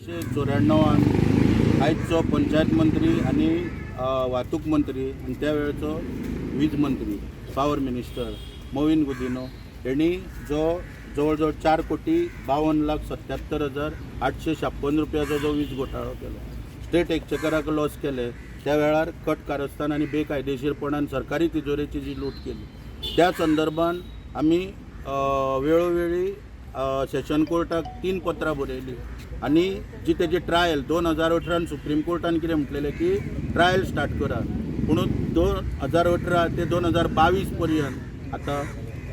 1994 आयजचो पंचायत मंत्री आनी वाहतूक मंत्री आनी त्या वेळचो वीज मंत्री, पावर मिनिस्टर मॉवीन गुदिन्हो हेणी जो जवळ जवळ 4,52,77,856 रुपयाचो जो वीज घोटाळो केलो, स्टेट एक्चेकराक लॉस केले, त्या वेळार कट कारस्थान आनी बेकायदेशीरपणान सरकारी तिजोरेची जी लूट केली, त्या संदर्भान आमी वेळोवेळी सेशन कोर्टाक तीन पत्रां बरयली आनी जी तेजी ट्रायल 2018न सुप्रीम कोर्टान कितें म्हटलेलें की ट्रायल स्टार्ट करा. पूण 2018 ते 2022 पर्यंत आतां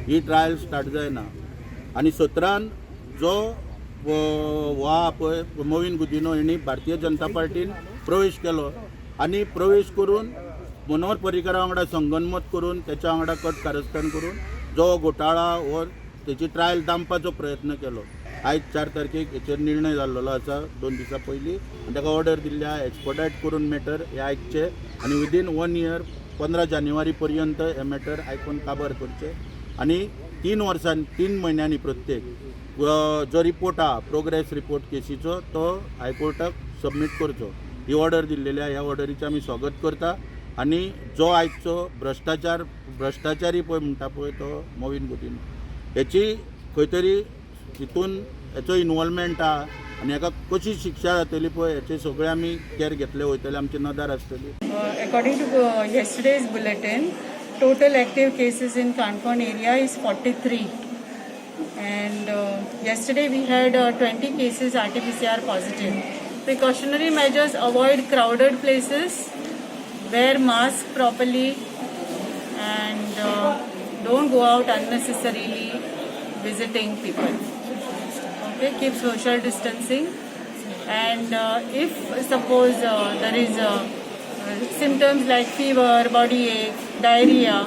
ही ट्रायल स्टार्ट जायना. आनी 17न जो वा पळय मॉवीन गुदिन्हो हेणी भारतीय जनता पार्टीन प्रवेश केलो आनी प्रवेश करून मनोहर पर्रीकरा वांगडा संगनमत करून, तेच्या वांगडा कट कारस्थान करून जो घोटाळा हो तेची ट्रायल दामपाचो प्रयत्न केलो. आयज 4 तारखेक हेचेर निर्णय जाल्लो आसा 2 दिसां पयलीं आनी ताका ऑर्डर दिल्ली आहा एक्सपडायट करून मॅटर हे आयकचे आनी विदीन वन इयर 15 जानेवारी पर्यंत हे मॅटर आयकून काबार करचे आनी 3 वर्सांनी, 3 म्हयन्यांनी प्रत्येक जो रिपोर्ट आहा, प्रोग्रेस रिपोर्ट केसीचो, तो हायकोर्टाक सबमीट करचो, ही ऑर्डर दिल्लेली आहा. ह्या ऑर्डरीचें आमी स्वागत करता. आनी जो आयचो भ्रश्टाचार, भ्रश्टाचारी पळय म्हणटा पळय तो मॉवीन गुदिन्हो, हेची खंय तरी हितून हेचो इनवॉल्वमेंट आहा आनी हेका कशी शिक्षा जातली पळय हेचे सगळे आमी केर घेतले वयतले, आमची नदर आसतली. According to yesterday's bulletin, total active cases in Canacona area is 43. And yesterday we had 20 cases RT-PCR positive. Precautionary measures: avoid crowded places, wear mask properly, and don't go out unnecessarily visiting people. Okay, keep social distancing. And if suppose there is symptoms like fever, body ache, diarrhea,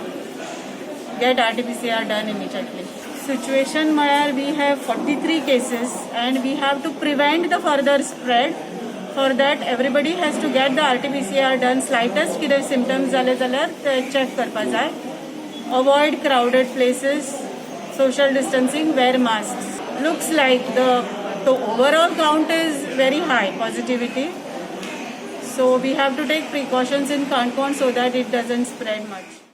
get RT-PCR done immediately. Situation म्हळ्यार we have 43 cases and we have to prevent the further spread. For that, everybody has to get the RT-PCR done. Slightest कितें symptoms जाले जाल्यार ते check करपा जाय. Avoid crowded places, social distancing, wear masks. Looks like the overall count is very high positivity. So we have to take precautions in Canacona so that it doesn't spread much.